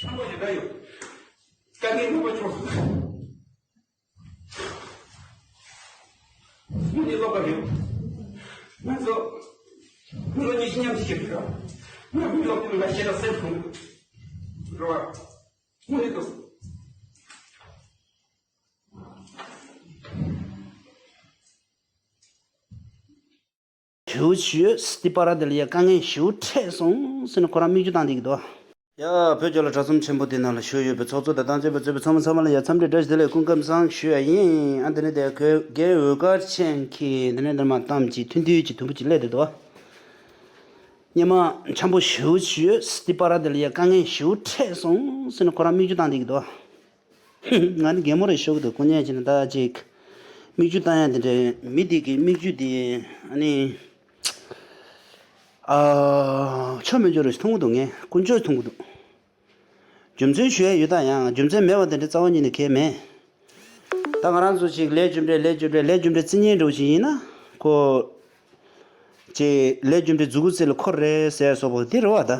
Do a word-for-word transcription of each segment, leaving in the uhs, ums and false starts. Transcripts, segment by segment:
ཆེན་པོ་ཞིག་ད་ཡོད། དཀའ་ངལ་སྣ་ཚོགས་བྱུང་སོང་། དངོས་གནས་བློ་ཁ་རེད། ང་ཚོ་ལོ་ཉི་ཤུ་མཉམ་ཞིག་བྱེད་ཐུབ་ར། ང་དངུལ་ལོག་དུས་ང་ཞེ་དྲག་སེམས་ཁོང་རེད་བ། དངོས་གནས་ཏོ། ཞུ་ཞུ་སྟི་པ་ར་དེ་ལ་ཡ་དཀའ་ངལ་ཞུ་འཕྲད་སོང་ཟེར་ནས་ཁོ་རང་མིག་ཆུ་བཏང་བསྡད་ཀྱི་འདུག་ཡ། བོད་ལྗོངས་ལ་གྲྭ་ཚང་ཆེན་པོ་འདི་ནང་ལ་བཞུགས་ཡོད་པའི་ཚོགས་གཙོ་དང་དང་བཅས་པ་གཙོས་པའི་ཚང་མ་ཚང་མ་ལ་ཡ་འཚམས་འདྲི་བཀྲ་ཤིས་བདེ་ལེགས་སྐུ་ཁམས་བཟང་ཞུ་ཡ་ཡིན། ཨ་འདི་ནས་དེ་ཁོས་རྒན་འོད་དཀར་ཅན་གྱིས་འདི་ནས་འདི་མ་གཏམ་གྱི་ཐུང་ཐུང་གྱི་དུམ་བུ་ཅིག་སླེབས་བསྡད་འདུག་སྔོན་མ་འཆམ་པོ་ཞུ་ཞུ་སྟི་པ་ར་དེ་ལ་ཡ་དཀའ་ངལ་ཞུ་འཕྲད་སོང་ཟེར་ནས་ཁོ་རང་མིག་ཆུ་བཏང་བསྡད་ཀྱི་འདུག་ང་ནི་རྒན་མོ་རེད་ཞུ་གི་འདུག་སྐུ་ཉལ་བྱས་ནས་ད་ཅིག་མིག་ཆུ་བཏང་ཡ་དེ་འདྲའི་མི་དེ་གི་མིག་ཆུ་དེ་ཨ་ནི་ཨ་ཆོ་མེད་ཆོ་རེ་མཐོང་གི་འདུག་ངས་དཀོན་མཆོག་མཐོང་གི་འདུག་རྒྱུ་མཚན་ཞུ་ཡ་ཡོད་ད་ཡང་རྒྱུ་མཚན་མེད་པ་དེ་འདྲ་རྩ་བ་ཉིད་ནས་གལ་མེད། ད་ང་རང་ཚོ་ཅིག་ལས་རྒྱུ་འབྲས་ལས་རྒྱུ་འབྲས་ལས་རྒྱུ་འབྲས་རྩི་མཁན་འདྲ་བོ་ཞིག་ཡིན་ན་ཁོ་ཅིག་ལས་རྒྱུ་འབྲས་མཛུ་གུ་རྩེ་ལ་འཁོར་རེད་ཟེར་སོགས་པ་འདི་རེད་བ་ད།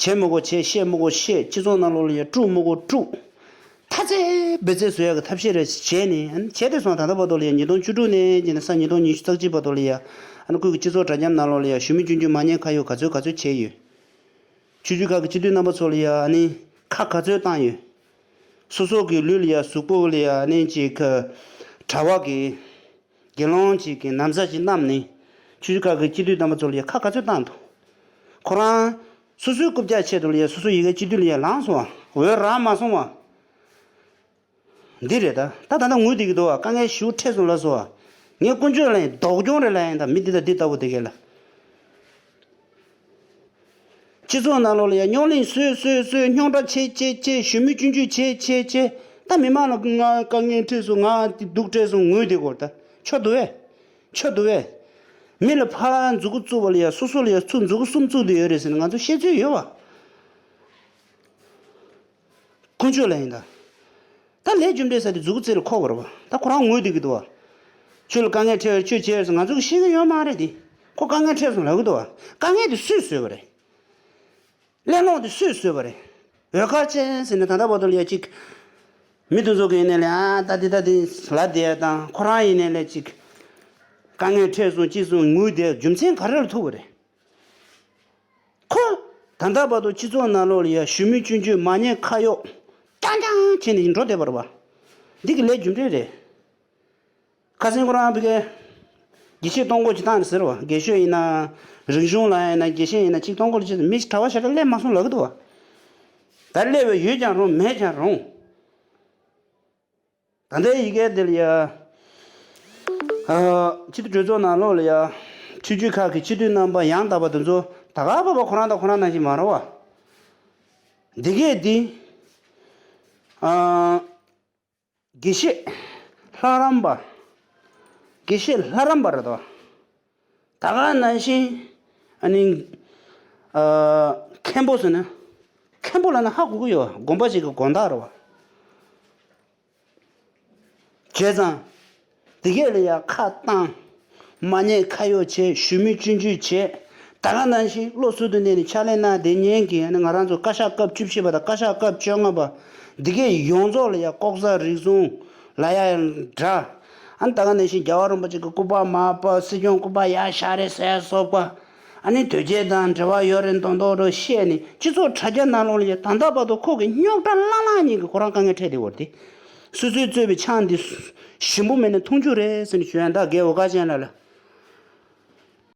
བྱེད་མི་དགོས་བྱེད། བཤད་མི་དགོས་བཤད། སྤྱི་ཚོགས་ནང་ལོགས་ལ་ཡ་དཀྲུག་མི་དགོས་དཀྲུག་ཐ་ཚད་འབད་རྩལ་བཟོ་ཡག་གི་ཐབས་ཤེས་རེ་བྱས་ནས་ཨ་ནི་བྱས་ཏེ་སོང་། ད་ལྟ་བར་དུ་ལ་ཡ་ཉིས་སྟོང་བཅུ་དྲུག་ནས་བྱས་ནས་ས་ཉིས་སྟོང་ཉི་ཤུ་རྩ་གཅིག་བར་དུ་ལ་ཡ་ཨ་ནི་ཁུལ་གྱི་སྤྱི་ཚོགས་དྲ་རྒྱ་ནང་ལོགས་ལ་ཡ་ཞུ་མི་སྐྱོན་བརྗོད་མ་ཉེས་ཁ་གཡོག་ག་ཚོད་ག་ཚོད་བྱས་ཡོད། ཆོས་བརྒྱུད་ཁག་གི་སྤྱི་འཐུས་རྣམ་པ་ཚོ་ལ་ཡ་ཨ་ནི་ཁ་ག་ཚོད་བཏང་ཡོད། སོ་སོ་གི་ལུས་ལ་ཡ་གཟུགས་པོ་ལ་ཡ་ཨ་ནི་ཅིག་གྲྭ་པ་གི་དགེ་སློང་ཅིག་གི་ན་བཟའ་ཅིག་བསྣམས་ནས་ཆོས་བརྒྱུད་ཁག་གི་སྤྱི་འཐུས་རྣམ་པ་ཚོ་ལ་ཡ་ཁ་ག་ཚོད་བཏང་འདུག་ཁོ་རང་སོ་སོའི་རྐུབ་བཀྱག་ཆེད་དུ་ལ་ཡ་སོ་སོ་ཡི་གེ་སྤྱི་འཐུས་ལ་ཡ་ལངས་སོང་བ། འོས་རག་མ་སོང་བ། འདི་རེད་ད། ད་ད་ལྟ་ངུས་བསྡད་ཀྱི་འདུག་བ། དཀའ་ངལ་ཞེ་པོ་འཕྲད་སོང་ལབ་སོང་བ། ངས་དཀོན་མཆོག་ལ་ཡིན་སྡུག་གྱོང་རེད་ལབ་ཡིན་ད། མི་འདི་དང་འདི་ལྟ་བུ་དེ་གས་ལ། སྤྱི་ཚོགས་ནང་ལོགས་ལ་ཡ་རྙོག་གླེང་བཟོས་བཟོས་བཟོས། རྙོག་དྲ་ཆེ་ཆེ་ཆེ། ཞུ་མི་སྐྱོན་བརྗོད་ཆེ་ཆེ་ཆེ། ད་མི་མང་ལ་ང་དཀའ་ངལ་འཕྲད་སོང་། ང་འདི་སྡུག་འཕྲད་སོང་ངུས་བསྡད་ཀྱི་ཡོད་རེད་ད། ཆོ་འདུག་བས། ཆོ་འདུག་བས། མི་ལ་ཕར་མཛུ་གུ་བཙུགས་པ་ལ་ཡ་སོ་སོ་ལ་ཡ་ཚུར་མཛུ་གུ་གསུམ་བཙུགས་བསྡད་ཡོད་རེད་ཟེར་ནས་ང་ཚོ་བཤད་ཚོད་ཡོད་བ། དཀོན་མཆོག་ལ་ཡིན་ད། ད་ལས་རྒྱུ་འབྲས་ཟེར་དེ་མཛུ་གུ་རྩེ་ལ་འཁོར་བ་རེད་བ། ད་ཁོ་རང་ངུས་བསྡད་ཀྱི་འདུག་བ། ཁྱོད་ལ་དཀའ་ངལ་འཕྲད་པ་ཁྱོད་བྱས་ཟེར་ང་ཚོ་གིས་ཤེས་ཀྱི་ཡོད་མ་རེད་དེ། ཁོ་དཀའ་ངལ་འཕྲད་སོང་ལབ་ཀྱི་འདུག་བ། དཀའ་ངལ་དེ་སུས་བཟོས་པ་རེད། གླེང་སློང་དེ་སུས་བཟོས་པ་རེད། འོད་དཀར་ཅན་ཟེར་ནས་ད་ལྟ་བར་དུ་ལ་ཡ་ཅིག་མི་དེ་ཚོ་གི་ཡིན་ནའི་ལ་ཨ་ད་དེ་ད་དེ་ལབ་བསྡད་དང་ཁོ་རང་ཡིན་ནའི་ལ་ཅིག་དཀའ་ངལ་འཕྲད་སོང་ཅི་སོང་ངུས་བསྡད་རྒྱུ་མཚན་ག་རེ་ལ་ཐུག་པ་རེད། ཁོ་ད་ལྟ་བར་དུ་སྤྱི་ཚོགས་ནང་ལོགས་ལ་ཡ་ཞུ་མི་སྐྱོན་བརྗོད་མ་ཉེས་ཁ་གཡོག་རྐྱང་རྐྱང་བྱས་ནས་འགྲོ་བསྡད་པ་རེད་བ། འདི་གི་ལས་རྒྱུ་འབྲས་རེད། ཁ་སང་ཁོ་རང་ཕ་གིར་དགེ་བཤེས་གཏོང་སྒོ་ཅིག་བཏང་ནས་ཟེར་བ། དགེ་བཤེས་ཡིན་ན་རིག་གཞུང་ལ་ཡིན་ན་དགེ་བཤེས་ཡིན་ན་གཅིག་གཏོང་སྒོ་ལ་ཅིག་མི་གྲྭ་པ་ཞེ་དྲག་སླེབས་མ་སོང་ལབ་ཀྱི་འདུག་བ། ད་སླེབས་པ་ཡོད་ཀྱང་རུང་མེད་ཀྱང་རུང་། ད་ལྟའི་ཡི་གེ་འདི་ལ་ཡ། ཨ། སྤྱི་འཐུས་གྲོས་ཚོགས་ནང་ལོགས་ལ་ཡ། ཆོས་བརྒྱུད་ཁག་གི་སྤྱི་འཐུས་རྣམ་པ་ཡང་དག་པ་དེ་ཚོ་ད་ག་བ་བ་ཁོ་རང་དང་ཁོ་རང་ནང་བཞིན་མ་རེད་བ། འདི་གས་འདི། ཨ། དགེ་བཤེས་ལྷ་རམས་པ། དགེ་བཤེས་ལྷ་རམས་པ་རེད་དོ། ད་ག་ནང་བཞིན་ཨ་ནི། ཨ། མཁན་པོ་ཟེར་ན། མཁན་པོ་ལབ་ན་ཧ་གོ་གི་ཡོད། དགོན་པ་ཞིག་གི་དགོན་བདག་རེད་བ། བྱས་ཙང་། དེ་གས་ལ་ཡ་ཁ་བཏང་། མ་ཉེས་ཁ་གཡོག་བྱས། ཞུ་མི་སྐྱོན་བརྗོད་བྱས། ད་ག་ནང་བཞིན་བློ་གསལ་དུ་གནས་ནས་ཕྱག་ལས་གནང་བསྡད་མཁན་གྱི་ཨ་ནི་ང་རང་ཚོ་བཀའ་ཤག་སྐབས་བཅུ་བཞི་པ་དང་བཀའ་ཤག་སྐབས་བཅོ་ལྔ་པ། འདི་གས་ཡོངས་རྫོགས་ལ་ཡ་ལྐོག་ཟ་རུལ་སུངས་ལབ་ཡ་འདྲ། ཨ་ནི་ད་ག་ནང་བཞིན་རྒྱལ་བ་རིན་པོ་ཆེ་གི་སྐུ་པར་མར་ཕབ། སྲིད་སྐྱོང་སྐུ་པར་ཡར་བཞག་རེད་ཟེར་སོགས་པ། ཨ་ནི་དོལ་རྒྱལ་དང་འབྲེལ་བ་ཡོད་རེད་མདོག་མདོག་རེ་བཤད་ནས་སྤྱི་ཚོགས་དྲ་རྒྱ་ནང་ལོགས་ལ་ཡ་ད་ལྟ་བར་དུ་ཁོ་གི་རྙོག་དྲ་ལྷང་ལྷང་ཉིད་ཀྱིས་ཁོ་རང་དཀའ་ངལ་འཕྲད་བསྡད་ཡོད་རེད་དེ། སོ་སོས་བཙོས་པའི་ཆང་འདི་ཞིམ་པོ་མེད་ན་འཐུང་རྒྱུ་རེད་ཟེར་ནས་ཞུ་ཡ། ད་རྒན་འོད་དཀར་ཅན་ལགས་ལ།